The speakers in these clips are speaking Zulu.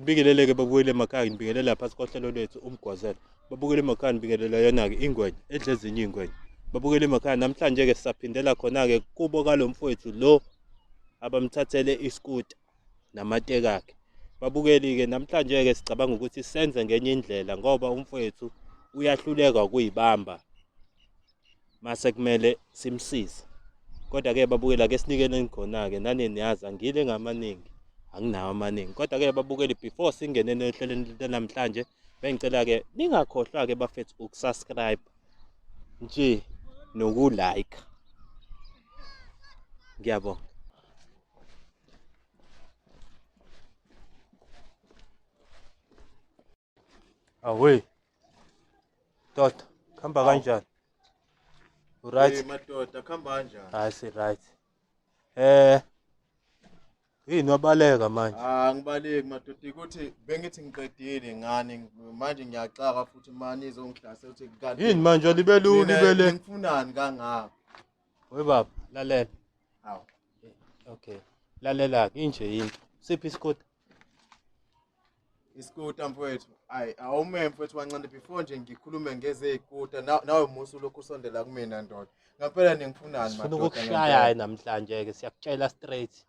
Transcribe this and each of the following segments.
Ngibingelele-ke babukeli emakhaya, ngibingelela phasi kohlelo lwethu umgwazelo. Babukeli emakhaya ngibingelela yona-ke ingwenya edla ezinye iy'ngwenya. Babukeli emakhaya namhlanje-ke sisaphindela khona-ke kubo kalo mfowethu lo abamthathele iskuta namateki akhe. Babukeli-ke namhlanje-ke sicabanga ukuthi senze ngenye indlela ngoba umfowethu uyahluleka ukuyibamba mase kumele simsize kodwa-ke babukeli ake sinikeleni khona-ke nani niyazi angile ngamaningi anginawo amaningi kodwa-ke babukeli before singene ohlelweni lanamhlanje bengicela-ke ningakhohlwa-ke bafethu ukusubscribe nje nokulike ngiyabonga. Awe. Doda, khamba kanjani? Uright? Hey madoda, khamba kanjani? Hayi si right. Eh Yini wabaleka manje? Ah ngibaleki madoda ukuthi bengithi ngiqedile ngani manje ngiyaxaka futhi mani izongihlasela ukuthi kanti Yini manje walibele ulibele? Ngifunani kangaka? We baba, lalela. Hawu. Okay. Lalela ke inje into. Siphi isikota? Isikuta mfowethu. Ayi awume mfowethu wancane before nje ngikhulume ngezeyikuta nawe musu lokhu usondela kumina ndoda. Ngampela ningifunani Sifuna madoda. ukukushaya hayi namhlanje ke siyakutshela straight.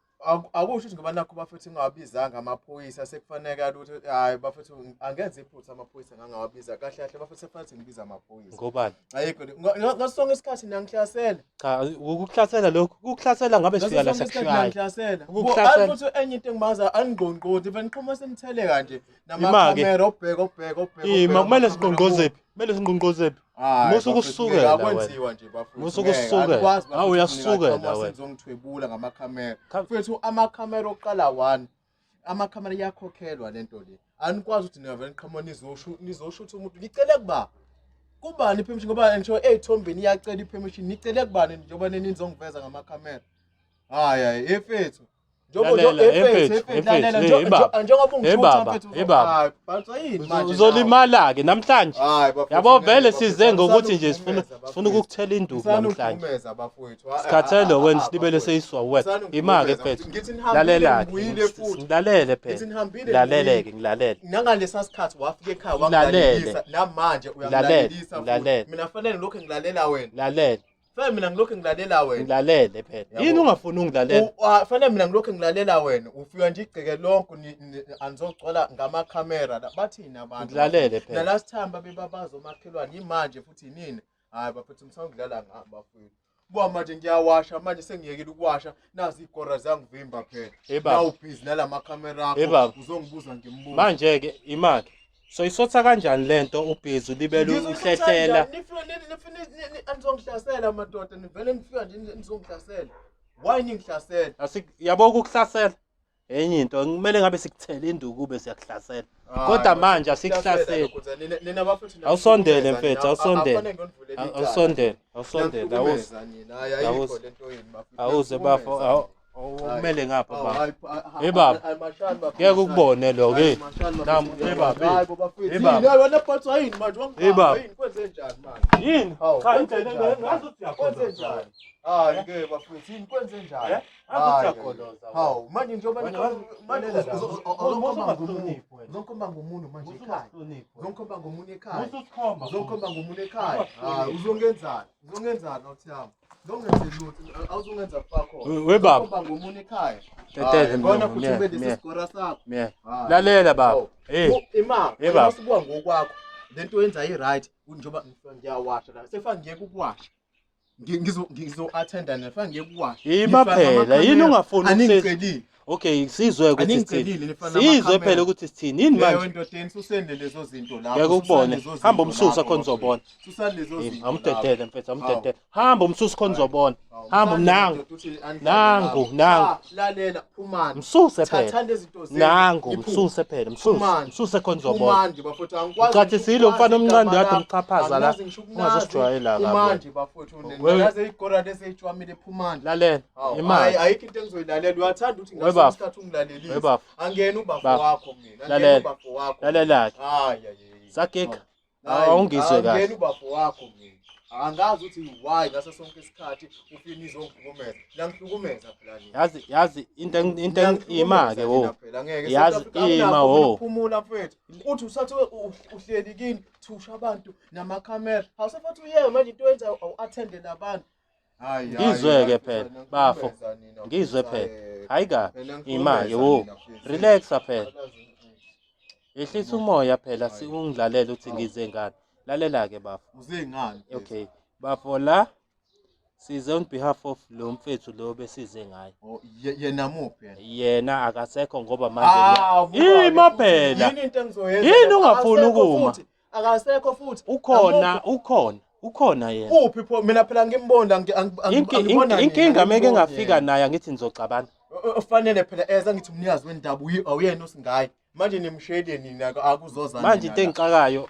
Akusho ukuthi ngoba nakho bafethu ngingawabizanga amaphoyisa sekufanele ukuthi hayi bafethu angenze iphutha amaphoyisa ngangawabiza kahle kahle bafethu sekufanele ngibiza amaphoyisa. Ngobani? Ayikho ngaso sonke isikhathi niyangihlasela. Cha ukukuhlasela lokhu, ukukuhlasela ngabe sifika la Ngaso sonke isikhathi sekushaya. niyangihlasela. Ukukuhlasela. Futhi enye into engimaza aningqongqothi vele niqhuma senitheleka nje Ima-ke. namakhamera obheka obheka obheka. Ima kumele obheka, siqongqozephi? Kumele siqongqozephi? Hayi, Musa bafethu, ukusukela ngeke wena. akwenziwa nje bafethu. Musa ngeke, ukusukela. anikwazi bafethu Hawu, uyasukela ningaqhamuka wena. senizongithwebula ngamakhamera. Cha- Mfethu amakhamera okuqala one. Amakhamera iyakhokhelwa lento le. Anikwazi ukuthi ningavele niqhamuka nizoshu nizoshutha umuntu. Nicele kuba kubani ipermission ngoba ngisho ey'thombeni iyacela ipermission nicele kubani njengoba nizongiveza ngamakhamera. Hayi hayi efethu. Lalela, efethu, efethu, hey, baba. Njengoba Hey, baba, hey, baba. Bhalisa yini manje? Uzolimala ke namhlanje. Hayi bafethu. Yabo ngeke, vele bafethu, size ngokuthi nje anisani sifuna ukugqumeza, sifuna ukukuthela induku Nisani namhlanje. ukugqumeza, bafowethu. Sikhathele Ah, wena ah, silibele bafowethu. seyiswa wena. Nisani Ima-ke ukugqumeza, mfethu. Ngithi nihambile Lalela-ke. ngibuyile futhi. Ngilalele Ngithi phela. nihambile Ngilalele-ke, ngibuyile. ngilalele. Nangalesa sikhathi wafika ekhaya Ngilalele. wangilalelisa namanje uyangilalelisa futhi. Ngilalele. Mina fanele ngilokhu ngilalela wena. Lalela. Fanele mina ngilokhu ngilalela wena. Ngilalele phela. Yabo. Yini ungafuni ungilalela? Fanele mina ngilokhu ngilalela wena. Ufika nje igceke lonke anizogcwala ngamakhamera la. Bathini abantu? Ngilalele phela. Na last time babebabaza omakhelwane imanje futhi yinini? Hayi bafethu ngisangidlala ngabo bafethu. Buka manje ngiyawasha manje sengiyekile ukuwasha nazi igora zangivimba phela. Hey baba. Nawu busy nalamakhamera Hey baba. akho uzongibuza ngimbuzo. Manje ke imake. So isotha kanjani lento ubhizi ulibele uhlehlela? Nifike anizongihlasela madoda nivele nifika nje nizongihlasela. Why ningihlasela? Asik yabo ukukuhlasela. Enye into kumele ngabe sikuthele induku ube siyakuhlasela. Kodwa manje asikuhlaseli. Nina bafethu Awusondele mfethu, awusondele. Awusondele, awusondele, awuze. Awuze. Awuze bafo, awumele ngapha baba. Hey baba. Ngeke ukubone lo ke. Nam, hey baba. Hayi Hey baba. baba. Wena phathwa yini manje Hey baba. wangibamba yini kwenze njani manje? Yini? Hawu, Cha kwenze indlela njani? ngazi ukuthi Kwenze uyagoloza. njani? Hayi ke bafethu yini kwenze njani? Eh? Ngazi ukuthi uyagoloza. wena. Hawu manje njengoba Wena manje lalela la. uzongikhomba Musa ngomunwe. ungahloniphi wena. Uzongikhomba ngomunwe manje Musa ekhaya. ungahloniphi wena. Uzongikhomba ngomunwe ekhaya. Musa usikhomba. Uzongikhomba ngomunwe ekhaya. Ungahloniphi. Hayi uzongenzani? Uzongenzani awuthiyami? Uzongenza lutho, awuzongenza fakho. We baba. Uzongikhomba ngomunwe ekhaya. Tetele Hayi, Kona mlomo, futhi miya, ube lesi miya. sigora sakho. Miya. Hayi. Lalela baba. Hawu. Hey. Ima, Hey, baba. usubuka ngokwakho. Lento oyenza i-right njengoba ngifika ngiyawasha la. Sefana ngiyeke ukuwasha. Ngizo ngizo attenda nefana ngiyeke ukuwasha. Ima Nifaka phela, amakhamera. yini ungafuni ukusiza? Aningicelile. Okay, sizwe ukuthi Aningicelile sithini. nifana Sizwe amakhamera. phela ukuthi sithini. Yini Leyo manje? ndodeni susende lezo zinto lapho. Ngeke ukubone. susani lezo zinto Hamba umsusa lapho, khona uzobona. bafethu. Susani lezo Yini, zinto. Awumdedele mfethu, Hawu. awumdedele. Hamba umsuse khona uzobona. Hawu, Hamba msane nangu. ndoda uthi anidlale Nangu, ngabo. nangu. Cha, Lalela, phumani. Msuse phela. Thathani lezi zinto zenu. Nangu, niphume. msuse phela, msuse. Phumani. Msuse khona uzobona. Phumani nje bafowethu angikwazi. Ucathi ngisho silo ukwazi mfana omncane igama kade lakho. umxhaphaza la. Anginazi ngisho ukunazi. Ungazosijwayela kabi. Phumani nje bafowethu. Wewe- Naze igora lezi eyijwamile phumani. Lalela, Hawu, imali. hayi, ayikho into engizoyilalela uyathanda ukuthi We ngaso bafo. isikhathi ungilalelise We bafo. angena ubafo Bafo. wakho mina angena Lalela. ubafo wakho Lalela-ke. hayi hayi Sagega. Hayi, Awungizwe kahle. angena ubafo wakho mina Angazi ukuthi why ngaso sonke isikhathi ufike nizongihlukumeza. Niyangihlukumeza phela nina. Yazi yazi into into ima-ke wo. Niyangihlukumeza phela ngeke. Yazi South Africa ima akunakho wo. Ukuphumula mfethu. Uthi usathe uhleli kini thusha abantu namakhamera. Awusefathi uyeke manje into oyenzayo awu-attende nabantu. Hayi Ngizwe-ke phela bafo. Ngizwe phela. Hayi kabi. Ima-ke wo. Relaxa phela. Yehlisa umoya phela sikungilalela ukuthi ngize ngani. Lalela-ke bafo. Uze ngani? Okay. Bafo la size on behalf of lo mfethu lo besize ngaye. Oh, yena muphi yena? Yena akasekho ngoba manje Ah, vuka-ke Ima futhi. phela. Yini into engizoyenza? Yini ungafuni Akasekho ukuma? futhi, Akasekho futhi. Ukhona ukhona ukhona yena. Uphi pho mina phela ngimbona angibona Inkinga nina, meke angiboni ngafika yena. naye angithi nizoxabana. Ufanele phela eza ngithi umnikazi wendaba awuyena osingaye. Manje nimshele nina akuzoza Manje nina into la. engixakayo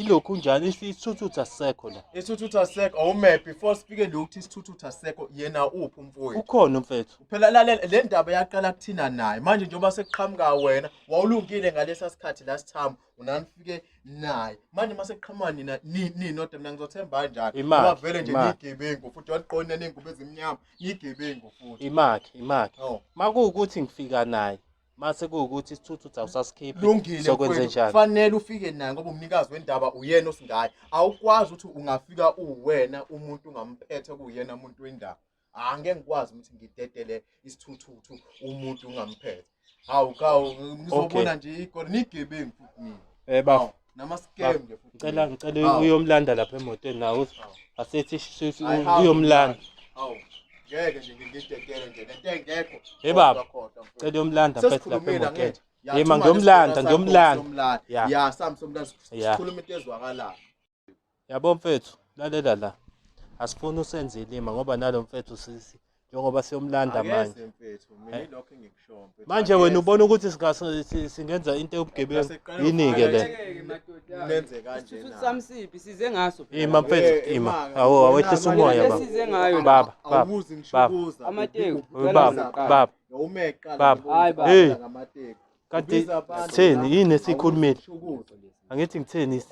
ilokhu njani isithuthuthu asisekho la. Isithuthuthu asekho awume before sifike lo ukuthi isithuthuthu asekho yena uphi umfowethu. Ukhona umfethu. Phela lalela le ndaba yaqala kuthina naye. Manje njengoba sekuqhamuka wena wawulungile ngalesa sikhathi last time unanifike naye. Manje mase kuqhamuka nina ninodwa mina ngizothemba kanjani? Imali, Ngoba vele nje imali. niyigebengu futhi waliqonda nengubo ezimnyama niyigebengu futhi. Imakhe imakhe. Oh. Makuwukuthi ngifika naye mase kuwukuthi isithuthuthu awusasikhiphi Lungile sokwenze mfowethu, njani? Fanele ufike naye ngoba umnikazi wendaba uyena osingaye. Awukwazi ukuthi ungafika uwena umuntu ungamphethe kuyena umuntu wendaba. Angeke ngikwazi ukuthi ngidedele isithuthuthu umuntu ungamphethe. Hawu kawu ngizobona nje igolo nigebengu futhi nina. Eh bafo Hawu, nama scam nje futhi. ngicela nina. ngicela Hawu. uyomlanda lapha emotweni nawe Hawu. asethi Hayi, hawu, uyomlanda. Hawu. Ngeke nje ngidedele nje lento engekho. Hey, baba. Khohlwa, khohlwa, mfowethu. Cela uyomlanda mfethu lapha Sesikhulumile emotweni. angithi? Ya, Yima thuma ngiyomlanda lesikole sakho ngiyomlanda. usiyomlanda. Ya. Ya samsomlanda Ya. sikhuluma into ezwakalayo. Yabo mfethu lalela la. Asifuni usenze ilima ngoba nalo mfethu sisi njengoba siyomlanda manje. Akeze mfethu, mina ilokho engikushoyo mfethu. Manje wena Akeze. ubona ukuthi singenza into yobugebengu Naseqala yini-ke le? Ngeke madoda. Nenze kanje Isithuthuthu na. sami siphi size ngaso phela. Ima mfethu Eh, ima. ima. Awu awehlisa Wena, umoya manje baba. Esize ngayo la. Baba, baba, Awuzi ngisho baba. ukuza. Amateku, Baba, Uqala kuqala. baba. Awume kuqala Baba. ngoba Hayi, baba. Hey. ngamateki. Kanti Ubiza abantu sitheni la, yini esikhulumile? awuzi ngisho ukuza. Angithi ngitheni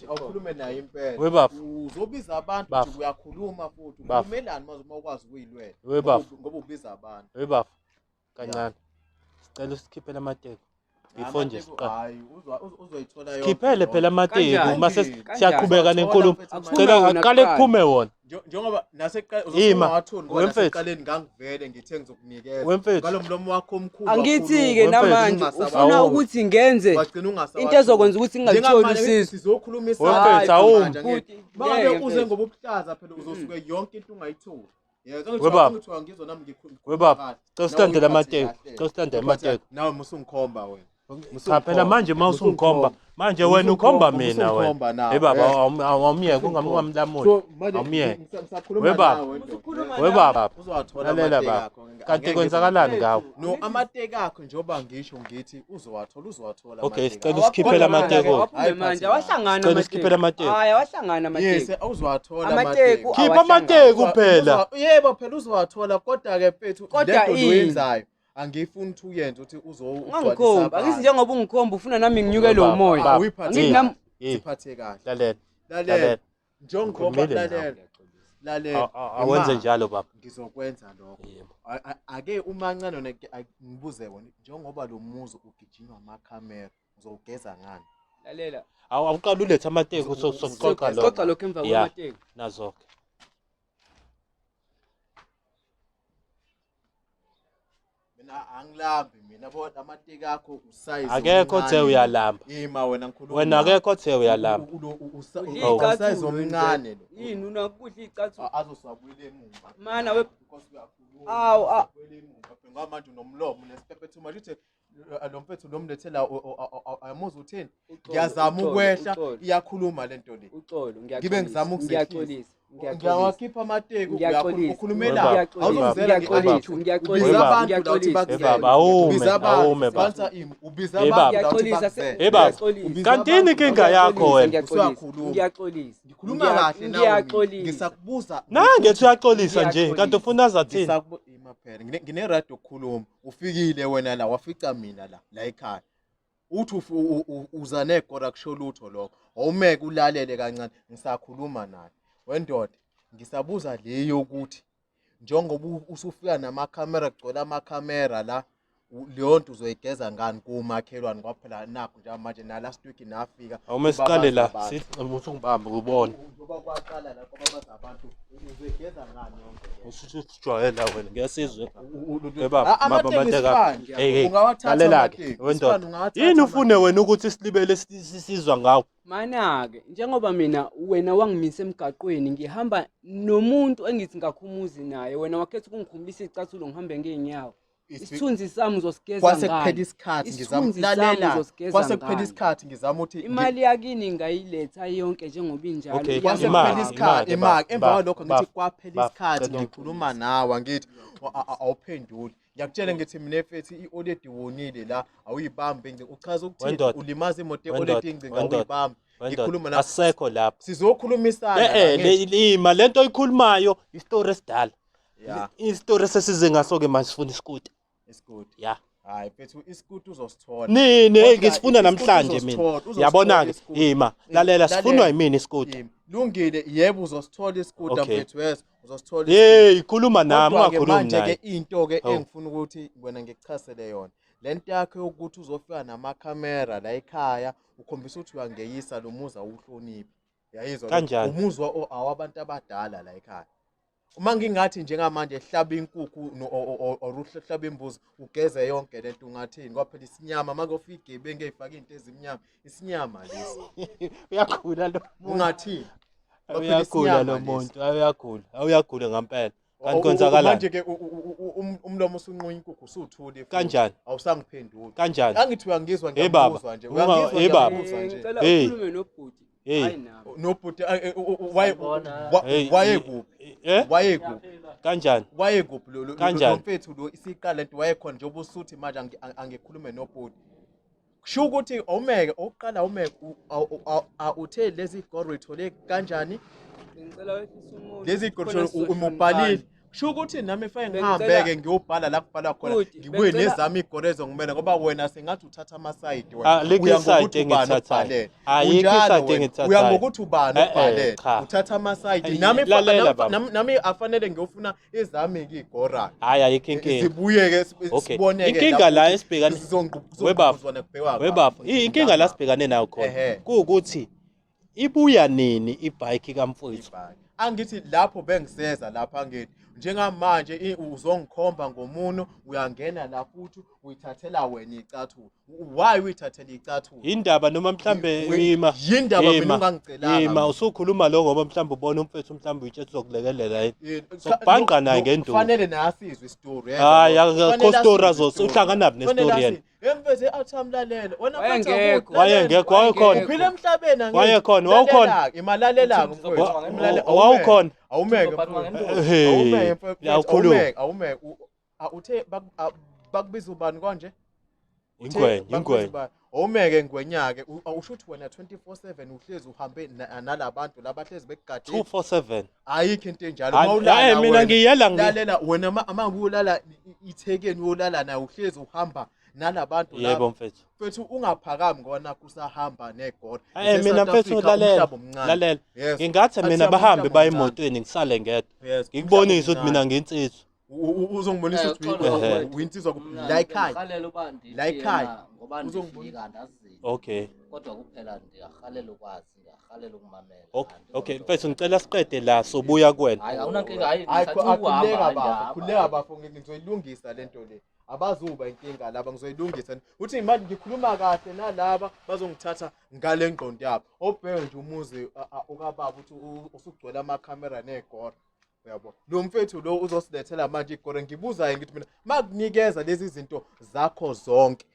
Awukhulume naye impela. We baba. Uzobiza abantu Baba. ukuthi uyakhuluma futhi. Baba. Ukhulumelani manje uma ukwazi ukuyilwela? We baba. Ngoba ubiza abantu. We baba. Kancane. Sicela usikhiphele amateki. Before nje Amateku, siqale. hayi uzoyithola yonke. Sikhiphele phela amateki Kanjani? mase Kanjani? siyaqhubeka nenkulumo. Akuphume Cela wona aqale kuqala. kuphume wona. Njengoba naseqala Ima. uzowatholi ngoba We mfethu. nasekuqaleni ngangivele ngithe ngizokunikeza. We mfethu. Ngalo mlomo wakho omkhulu. Angithi-ke Wemfethu. namanje ufuna Awu. ukuthi ngenze wagcina ungasawatholi. into ezokwenza ukuthi ngingalitholi Njengamanje usizo. sizokhulumisana Wemfethu, manje, awumi. angithi. Futhi, Mangabe ngeke uze mfethu. ngoba ubuhlaza phela uzosuke yonke into ungayitholi. Yebo, We baba. ngithiwa ngizwa nami ngikhuluma. We baba, cela usilandele amateki. Cela usilandele amateki. Nawe musungikhomba wena. Cha phela manje uma usungikhomba, manje wena ukhomba mina wena. Usungikhomba nawe. Hey baba, Eh. awumyeke ungamlamuli. So manje Awumyeke. ngisakhuluma We baba. nawe ndoda. Usukhuluma We baba, Uzowathola lalela amateki baba. akho. Kanti Angeke kwenzakalani ngawe? No amateki akho njengoba ngisho ngithi uzowathola uzowathola. Okay, amateki sicela akho. usikhiphele Kodwa amateki. mina-ke, Awaphume hayi, manje phathi awahlangana Sicela usikhiphele amateki. Hayi awahlangana Yes, amateki. uzowathola Amateku Khipha awahlangani. amateki phela. Yebo phela uzowathola kodwa ke mfethu Kodwa lento ini? oyenzayo angifuni ukuthi uyenze ukuthi Ungangikhombi. Angithi njengoba ungikhomba ufuna nami nginyukele Baba, umoya. baba. Awuyiphathe Angithi nami Hey, siphathe kahle. lalela. Lalela. Lalela. Njengoba Ngikhulumile lalela. Lalela. Awenze Ima, njalo baba. Ngizokwenza lokho. Yebo. Ake umancane wena ke ngibuze wona njengoba lo muzi ugijinywa amakhamera uzowugeza ngani? Lalela. Awu awuqala ulethe amateki sokuxoxa Xoxa lokho. lokho emva Ya. kwamateki. Nazo-ke. Mina angilambi mina bona amateki akho usize. Akekho othe uyalamba. Ima wena ngikhuluma. Wena akekho othe uyalamba. Udla Oh. Usize icathulo omncane lo. Yini unakudla icathulo? Azosabuyela emuva. Mana we Because uyakhuluma. Awu, a- Uzobuyela emuva. Ngoba manje unomlomo nesipepethu manje uthi lo mfethu lo mlethela ayamuzwa uthini? Uxolo, Ngiyazama uxolo, ukwehla uxolo. iyakhuluma lento le. Uxolo, Ngibe ngizama ngiyaxolisa. ukuzehlisa. Ngiyaxolisa. Ngiyawakhipha amateki Ngiyaxolisa. ukhulumela Ngiyaxolisa. awuzongizela Ngiyaxolisa. nge-attitude. Ngiyaxolisa. Ubiza abantu la uthi Ngiyaxolisa. bakuzele. Hey baba, awume, Ubiza abantu, awume baba. sponsor imi, ubiza Hey abantu baba. la uthi Ngiyaxolisa. bakuzele. Hey baba. Ngiyaxolisa. Ubiza Kanti yini abantu inkinga yakho wena? Ngiyaxolisa. Usuyakhuluma. Ngiyaxolisa. Ngikhuluma kahle nawe mina. Ngiyaxolisa. Ngisakubuza. Nange uyaxolisa nje kanti ufuna azathini? Ima phela. Ngine right yokukhuluma. Ufikile wena la wafica mina la la ekhaya. Uthi uza negora kusho lutho lokho. Awumeke ulalele kancane ngisakhuluma naye. Wendoda, ngisabuza le yokuthi njengoba usufika namakhamera kugcwele amakhamera la leyo nto uzoyigeza ngani komakhelwane ngoba phela nakho njengamanje na last week nafika Awume siqale la, kubabaza abantu. sithi usungibambe ubone. Njengoba kwaqala la kwababaza abantu uzoyigeza ngani yonke le nto? Usujwayela wena, ngiyasizwe. Hey baba, Ah, baba amatekisi Mateka. fine. Hey hey, Ungawathatha lalela-ke amatekisi, wendoda. fine, ungawathatha Yini ufune amatekisi. wena ukuthi silibele sizwa ngawe? Mana-ke njengoba mina wena wangimisa emgaqweni ngihamba nomuntu engithi ngakhumuzi naye wena wakhetha ukungikhumulisa icathulo ngihambe ngey'nyawo. Isithunzi sami uzosigeza Kwase kuphela ngani? isikhathi ngizama Isithunzi sami lalela uzosigeza kwase kuphela ngani? isikhathi ngizama ukuthi Imali yakini ngayiletha yonke njengoba injalo. Okay, kwase Imali, kuphela isikhathi imali, imali emva baba, kwalokho baba, ngithi kwaphela baba, isikhathi cela ngikhuluma nawe angithi awuphenduli ngiyakutshela ngithi mina efethi i-oledi wonile la awuyibambi ingcingo uchaza ukuthini Wendoda. ulimaza imoto Wendoda, ye-oledi ingcingo wendoda. awuyibambi Wendoda, ngikhuluma nawe asisekho lapho. sizokhulumisana Eh eh, la, ngithi. ima lento oyikhulumayo isitori esidala. Ya, Isitori esesize ngaso ke manje sifuna isikuti. isikuti Ya. hayi mfethu isikuti uzosithola Nini Kodwa ngisifuna isikuti namhlanje mina. uzosithola, Yabona ke isikuti. ima lalela sifunwa Lalela. yimina isikuti. Yimi. Lungile yebo uzosithola isikuta Okay. mfethu yes uzosithola Hey khuluma nami Kodwa-ke ungakhulumi manje-ke naye. into-ke Hawu. engifuna ukuthi wena ngikuchazele yona le nto yakho yokuthi uzofika namakhamera la ekhaya ukhombisa ukuthi uyangeyisa lo muzi awuhloniphi yayizwa le? Kanjani? umuzwa awabantu abadala la ekhaya uma ngingathi njengamanje hlaba inkukhu or uhlaba imbuzi ugeze yonke lento ungathini ngoba phela isinyama uma kuyofika igebengu ey'fake iy'nto ezimnyama isinyama lesi Uyagula lo muntu. ungathini Ngoba phela Uyagula isinyama lo lesi. muntu. Uyagula. Uyagula ngempela. Kanti kwenzakalani? Manje-ke umlomo usunqunya inkukhu usuthule futhi. Kanjani? Awusangiphenduli. Kanjani? Angithi uyangizwa Hey baba. ngiyakuzwa nje. Uyangizwa Hey baba. ngiyakuzwa nje. Ngicela Hey. ukhulume nobhuti. Hey. Hayi nami. Nobhuti waye Sanibona. Hey, wayekuphi? Eh? Wayekuphi? Kanjani? Wayekuphi Kanjani? lo mfethu lo isiqala lento wayekhona njengoba usuthi manje angikhulume nobhuti. Kusho ukuthi awumeke oqala awumeke uthe lezi goro uyithole kanjani? Ngicela wehlise umoya. Lezi goro Khona umubhalile. Kusho ukuthi nami fanele Bengicela- ngihambe-ke ngiyobhala la kubhalwa khona Bhuti, ngibuye bengicela- nezami iy'goro ezongimele ngoba wena sengathi uthatha amasayidi Ah, alikho Uya isayidi ngokuthi ubani engilithathayo. okubhalele. Ayikho Unjalo isayidi wena. engilithathayo. Uya ngokuthi ubani Eh, eh, okubhalele cha. uthatha amasayidi Ayi, nami lalela baba. nami afanele ngiyofuna ezami-ke iy'gora Hayi ayikho inkinga. zibuye-ke Okay. sibone-ke Inkinga la esibhekane We baba. kubhekwa We baba, inkinga la sibhekane nayo khona Ehhe. kuwukuthi ibuya nini ibhayiki kamfowethu? Ibhaki. Angithi lapho bengiseza lapha angithi njengamanje uzongikhomba ngomuno uyangena la futhi uyithathela wena icathulo. Why uyithathela icathulo? Indaba noma mhlambe ima Yindaba mina ima, ungangicelanga. ima usukhuluma lo ngoba mhlambe ubona umfethu mhlambe uyitshe uzokulekelela yini. Yini? Sokubhanqa naye No, ngenduku. Kufanele naye asizwe isitori. Hayi, akukho story uhlangana naphi nestory yena? Emfethu athi amlalele. Wena Wayengekho. Wayengekho, wayekhona. Uphila emhlabeni angithi. Wayekhona, wawukhona. Imalalela mfowethu. Wawukhona. Awumeke. Uzobhanqa mfowethu. ngenduku. Hey, Awumeke mfowethu. awukhulumi. Awumeke, awumeke. Uthe bakubiza ubani konje? Uthe Ingwenya, bakubiza ingwenya. ubani? Awumeke ngwenyake. Usho ukuthi wena 24/7 uhlezi uhambe nalabantu labahlezi bekugadile. 247. Ayikho into enjalo. Hayi, Uma ulala hayi, mina wena, ngiyela lalela wena uma uyolala ithekeni uyolala naye uhlezi uhamba nalabantu Yebo laba. mfethu. Mfethu ungaphakami ngoba nakhu usahamba negora. Eh mina mfethu lalela. Lalela. Yes. Ngingathi Athi mina bahambe umhlaba baye omncane. emotweni ngisale ngedwa. Yes. Ngikubonise ukuthi umhlaba mina ngiyinsizwa. Uzongibonisa Eh, ukuthi uxolo bafowethu. uyinsizwa kuphi Mna la ekhaya. ndingarhalela uba ndithi La ekhaya. yena ngoba Uzongibonisa. ndifika andazi Okay. kodwa kuphela ndiyarhalela ukwazi ndiyarhalela ukumamela Okay, Andingomntu okay mfethu ngicela siqede la sobuya kuwena. Hayi awunankinga hayi Hayi ngisathi ukuhamba, akhuleka hayi, bafo, ndiyahamba, khuleka hayi. bafo ngizoyilungisa lento le. Abazuba inkinga laba ngizoyilungisa. Uthi manje ngikhuluma kahle nalaba bazongithatha ngale ngqondo yabo. Obheke nje umuzi ukababa uthi usugcwele amakhamera negora. Uyabo. Lo mfethu lo uzosilethela manje igora ngibuza ngithi mina makunikeza lezi zinto zakho zonke.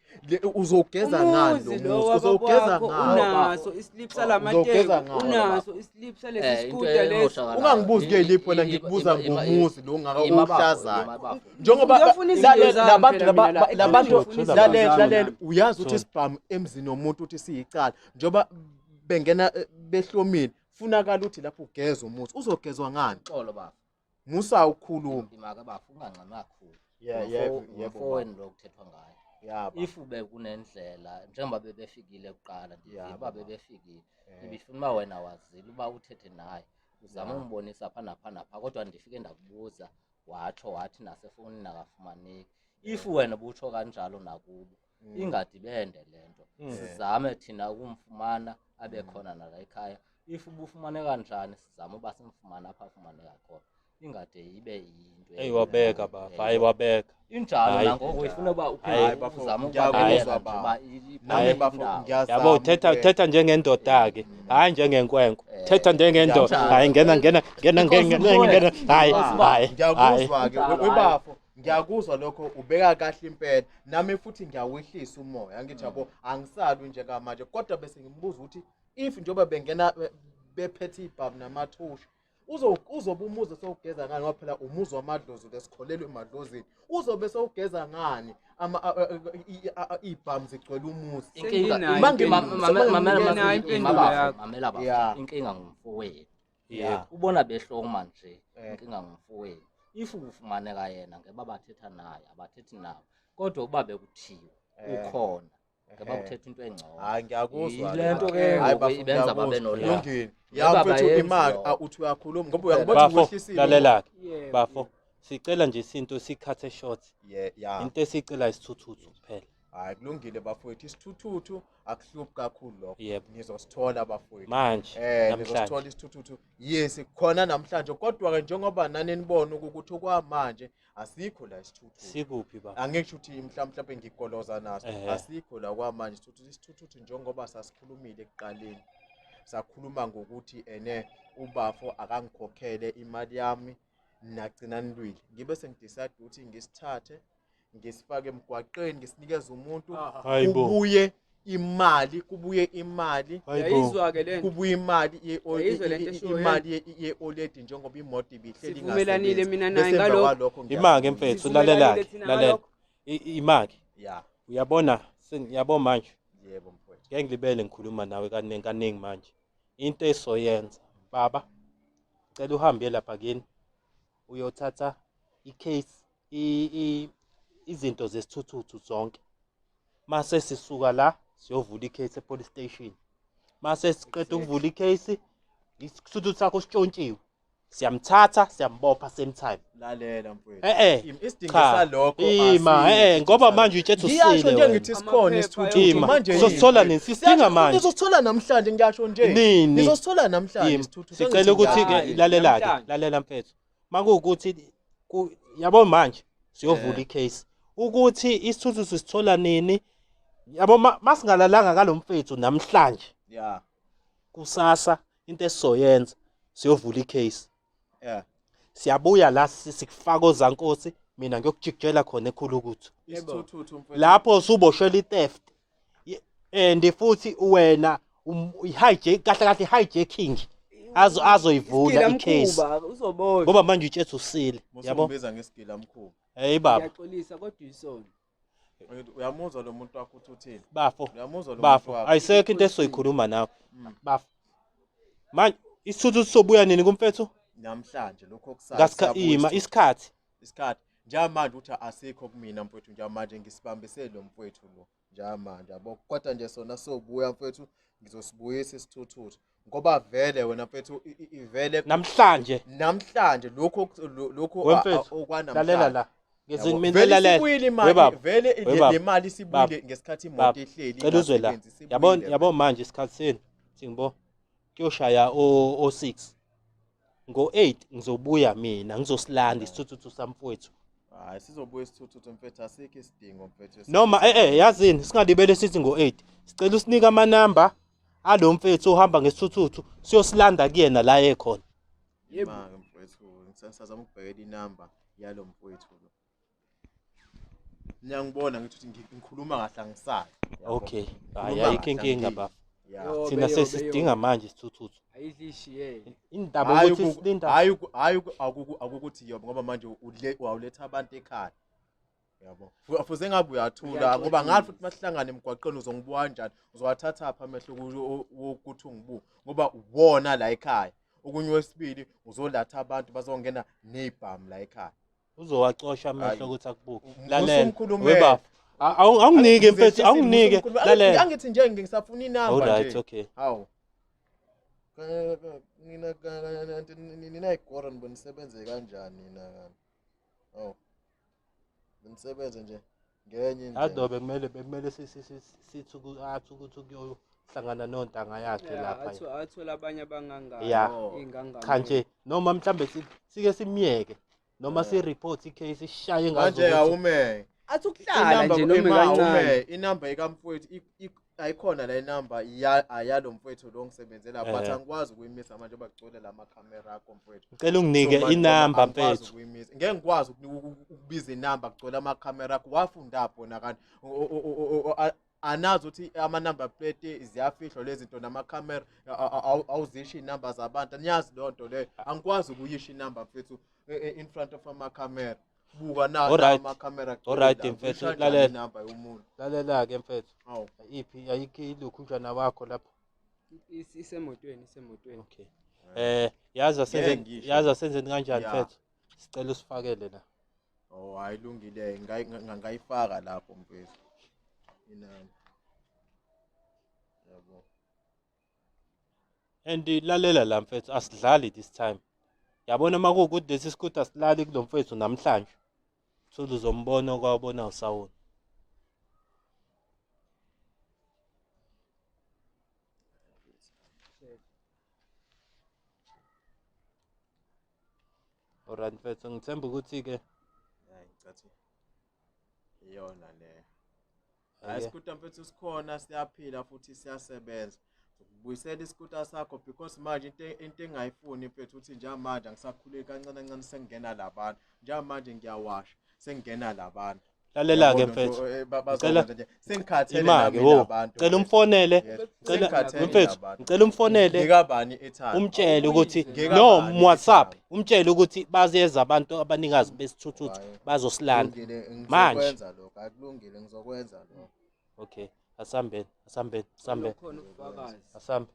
Uzogeza ngani Umuzi lo lo muzi? Uzogeza wabakwakho ngani? unaso islip Uzogeza salamateki, ngani? unaso islip salesi Eh, into sikuta lesi. emoshakalayo. Ungangibuzi ke lipho wena ngikubuza ngomuzi lo ongaka uhlazayo. Ima bafo. Njengoba Ngiyofuna izinto zami labantu phela mina la. labantu Ngiyofuna izinto lalela zami. lalela uyazi ukuthi Thula. isibhamu emzini womuntu uthi siyicala njengoba bengena behlomile funakala ukuthi lapho ugeza umuzi uzogezwa ngani Uxolo bafo. musa ukukhuluma Imake bafo ungangxami kakhulu. Yeah, yebo, yebo, Umfowenu lo kuthethwa ngayo. Yaba. If bekunendlela njengoba bebefikile kuqala, ndivile Yabo, uba baba. bebefikile, ibifuna uba wena wazile uba uthethe naye, uzame umbonisa pha napha napha, kodwa ndifike ndakubuza watsho wathi nasefowunini akafumaneki. If wena ubutsho kanjalo nakubo, ingade ibende le nto, sizame thina ukumfumana abe khona nala ekhaya. If ubufumaneka njani, sizame uba simfumane apho afumaneka khona, ingade ibe yinto. Eyi wabeka baba, hayi wabeka. Injalo. Hayi. Nangoku ifuna uba Hayi, bafo, uzame ngiyakuzwa, ukubalela nje baba. uba Nami iphi bafo indawo. ngiyazama. Yabo thetha impela. thetha njengendoda ke, hayi njengenkwenkwe. Thetha njengendoda. Hayi ngena ngena ngena ngena ngena hayi hayi hayi. Ngiyakuzwa ke Njalo, webafo, ngiyakuzwa lokho ubeka kahle impela. Nami futhi ngiyawehlisa umoya, angithi yabo, angisalwi njengamanje, kodwa bese ngimbuza ukuthi if njengoba bengena bephethe ibhamu namathosha, uzobe umuzi sewugeza ngani, ngoba phela umuzi wamadlozi lesikholelwe emadlozini, uzobe sewugeza ngani iy'bhamu zigcwele umuzi? Inkinga Senginayo impendulo. Senginayo impendulo yakho. Mamela bafo, Yeah. inkinga ngumfowenu. Yebo. Ubona behloma nje, inkinga ngumfowenu. If ufumaneka yena ngeba bathetha naye, abathethi nawe, kodwa uba bekuthiwe ukhona ngeba kuthetha into engcono. Hayi ngiyakuzwa. Yile nto ke Hayi ngoku bafo, ibenza babe ngiyakuzwa. nolaka. Kulungile. Ya Ngoba mfethu abayenzi imali lokho. uthi uyakhuluma ngoba uyangibona Bafo uwehlisile. lalela ke. Yebo, Bafo sicela nje isinto sikhathe short. Yeah, ya. Into esicela isithuthuthu kuphela. Hayi kulungile bafowethu, isithuthuthu akuhluphi kakhulu lokho. Yebo. Nizosithola bafowethu. Manje namhlanje. Nizosithola isithuthuthu. Yes, khona namhlanje, kodwa ke njengoba nani nibona ukuthi okwamanje asikho la isithuthuthu. Sikuphi baba? Angeke ukuthi mhlawumbe ngigoloza naso. Asikho la kwamanje isithuthuthu, isithuthuthu njengoba sasikhulumile ekuqaleni. Sakhuluma ngokuthi ene ubafo akangikhokhele imali yami, nagcina nilwile. Ngibe sengidecide ukuthi ngisithathe ngisifake emgwaqeni ngisinikeze umuntu, Hayibo. kubuye imali, kubuye imali, Hayibo. Uyayizwa ke lento. kubuye imali Uyayizwa lento eshiwoyo? imali ye-oledi njengoba imoto ibihleli Sivumelanile ingasebenzi. mina naye Bese emva ngalokho. kwalokho Imake ngiyasibuyisa. mfethu Sivumelanile lalela ke, thina lalela. ngalokho? Imake. Ya. Uyabona yabo manje. Yebo mfowethu. Ngeke ngilibele ngikhuluma nawe kaningi kaningi manje. Into esoyenza baba, cela uhambe lapha kini uyothatha icase izinto zesithuthuthu zonke. Mase sisuka la siyovula icase epolice station. Mase siqeda ukuvula icase, isithuthuthu sakho sitshontshiwe. Siyamthatha siyambopha same time. Lalela mfowethu. Eh Isidingo cha. salokho Ima asikho ngoba isidingo manje utshethe Ngiyasho usile nje wena. ngithi sikhona Amaphepha isithuthuthu Ima. manje yini? Sizosithola nini? Sisidinga Siyasho, manje. Nizosithola namhlanje, ngiyasho nje. Nini? Nizosithola namhlanje Ima. isithuthuthu. Sicela ukuthi ke Hayi, lalela ke, namhlanje. lalela mfethu. Makuwukuthi yabo manje siyovula icase. Ukuthi isithuthuthu sisithola nini? Yabo masingalalanga kalomfethu namhlanje. Ya. Kusasa into esizoyenza siyovula icase. Yeah. Siyabuya la sikufaka ozankosi, mina ngiyokujikijela khona ekhulukuthu. Isithuthuthu mfethu. Lapho usuboshela itheft. And futhi wena i-hijack, kahle kahle i-hijacking azoyivula icase. Isigila mkhuba, uzoboshwa. Ngoba manje utshethe usile, yabo? Musungibiza ngesigila mkhuba. Hey baba. Ngiyaxolisa kodwa uyisona. Uyamuzwa lo muntu wakho uthi uthini? Bafo. Uyamuzwa lo muntu Bafo, wakho. ayisekho into esizoyikhuluma nawe. Bafo. Manje isithuthuthu sobuya nini kumfethu? Namhlanje lokho kusasa. Ngasikha siyabuya ima isithuthuthu. isikhathi. Isikhathi. Njengamanje uthi asikho kumina mfethu, njengamanje ngisibambise lo mfethu lo. Njengamanje yabo, kodwa nje sona sobuya mfethu, ngizosibuyisa isithuthuthu. Ngoba vele wena mfethu ivele Namhlanje. Namhlanje lokho lokho Wemfethu, okwanamhlanje. Lalela la. Ngithi Yabo, mina vele lalela. isibuyile imali, We baba. vele We baba. le mali isibuyile Baba. ngesikhathi imoto Baba. ihleli Cela uzwe la. ingasebenzi, isibuyile Yabo vele. yabo manje isikhathi senu. Thi ngibo kuyoshaya o 6. Ngo 8 ngizobuya mina ngizosilanda isithuthuthu samfowethu. Hayi sizobuya isithuthuthu mfethu, asikho isidingo mfethu. Noma yazini singalibele sithi ngo 8. Sicela usinike amanamba alo mfethu ohamba ngesithuthuthu siyosilanda kuyena la ekhona. Yebo. Manje mfethu ngisazama ukubhekela inamba yalo mfowethu lo. Niyangibona ngithi ukuthi ngikhuluma kahle angisayi. Yabo. Okay. Hayi Ngikhuluma ayikho kahle, inkinga angidli. baba. Ya. Yobe, Thina yobe, sesidinga yobe. manje isithuthuthu. Ayidlishiyele. Indaba Hayi ukuthi silinda. hayi hayi akukuthi yobo ngoba manje wawuletha abantu ekhaya. Yabo. Fuze ngabe uyathula ngoba ngathi futhi masihlangane emgwaqeni uzongibuka kanjani? Uzowathatha apha amehlo ukuthi ungibuke ngoba uwona la ekhaya. Okunye wesibili uzolatha abantu bazongena nezibhamu la ekhaya. Uzowacosha amehlo Hayi. ukuthi akubuke. Musa Lalela. umkhulumela. We baba. Awunginike mfethu, awunginike. Lalela. Angithi nje ngisafuna inamba nje. Alright, okay. Hawu. Nina nina igora nibonisebenze kanjani nina kanti? Hawu. Nisebenze nje ngenye indlela. Ado bekumele bekumele sithi athi ukuthi kuyohlangana nontanga yakhe lapha. Athola abanye abangangani. Yeah. Cha nje noma mhlambe sike simyeke noma si report icase ishaye ngazo. Manje awume. Athi ukuhlala nje noma kancane. Inamba ikamfowethu ayikhona la inamba ayalo mfowethu lo ngisebenzela but angikwazi ukuyimisa manje bagcwele la makhamera akho mfowethu. Ngicela unginike inamba mfethu. Ngeke ngikwazi ukubiza inamba kugcwele amakhamera akho wafunda wena kanti anazi ukuthi ama-number plate ziyafihlwa lezi zinto namakhamera awuzisho iy'namba zabantu aniyazi leyo nto leyo angikwazi ukuyisho inamba mfethu in front of amakhamera. Buka na amakhamera Alright mfethu lalela inamba yomuntu. Lalela-ke mfethu. Hawu. Iphi ayikho ilokhunjana wakho lapho? Isemotweni, isemotweni. Okay. Yazi asenze yazi asenzeni kanjani mfethu? Sicela usifakele la. Oh hayi lungile ngayifaka lapho mfethu. Inamba. Yabo. And lalela la mfethu asidlali this time. Yabona uma kuwukuthi lesi sikhutha asilali kulo mfethu namhlanje. Thula uzombona okwabona usawona. Alright mfethu ngithemba ukuthi ke hayi ngicathi iyona le. Hayi isikuta mfethu sikhona siyaphila futhi siyasebenza. Ubuyisela isikuta sakho because manje into engayifuni mfethu uthi njengamanje angisakhuleki kancane kancane sengingena labantu. Njengamanje ngiyawasha sengingena labantu. Lalela ke mfethu. Ngicela sengikhathele nami labantu. Cela umfonele. Cela mfethu, ngicela umfonele. Ngikabani ethanda. Umtshele ukuthi no WhatsApp, umtshele ukuthi baziyeza abantu abanikazi besithuthuthu bazosilanda. Manje ngizokwenza lokho, akulungile ngizokwenza lokho. Okay, asambeni, asambeni, asambeni. Asambe.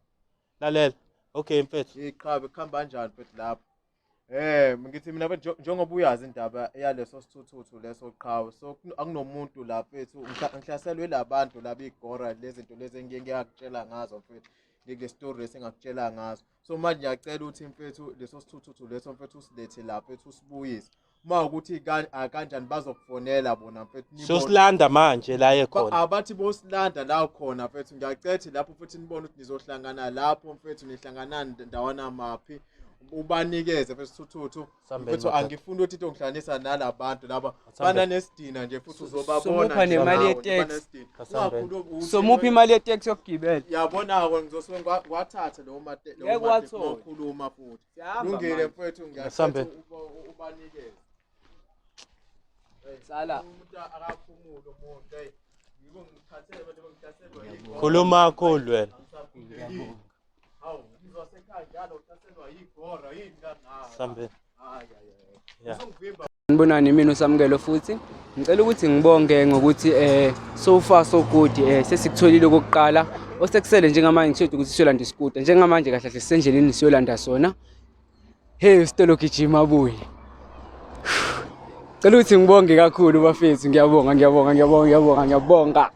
Lalela. Okay mfethu. Iqhabe kuhamba kanjani mfethu lapho? Ngithi mina njengoba uyazi indaba yaleso sithuthuthu leso qhawe so akunomuntu la mfethu ngihlaselwe labantu laba igora lezinto lezi engike ngiyakutshela ngazo mfethu ngikule story lesi engakutshela ngazo so manje ngiyacela ukuthi mfethu leso sithuthuthu leso mfethu usilethe la mfethu usibuyise uma ukuthi kanjani bazokufonela bona mfethu sosilanda manje la ekhona abathi bosilanda la khona mfethu ngiyacela lapho futhi nibone ukuthi nizohlangana lapho mfethu nihlangana ndawana maphi ubanikeze mfethu sithuthuthu mfethu angifuni ukuthi into ngihlanganisa nalabantu laba bana nesidina nje futhi uzobabona nemali ye-tax somuphi imali ye-tax yokugibela yabona-ke ngizosuke ngiwathathe lowo makhuluma futhi lungile mfethu ngiyacela ubanikeze sala umuntu akaphumule umuntu hey yiko ngikhathele manje ngihlaselwa yigora khuluma kakhulu wena hawu ngizwa sekhaya njalo uhlaselwa yigora yini kangaka sambe hayi hayi uzongivimba Sanibonani mina uSamukelo futhi ngicela ukuthi ngibonge ngokuthi so far so good sesikutholile okokuqala osekusele njengamanje ngisho ukuthi siyolanda isikuta njengamanje kahle kahle sisendleleni siyolanda sona. Hey usitolo gijima abuye. Cela ukuthi ngibonge kakhulu bafethu ngiyabonga ngiyabonga ngiyabonga ngiyabonga ngiyabonga.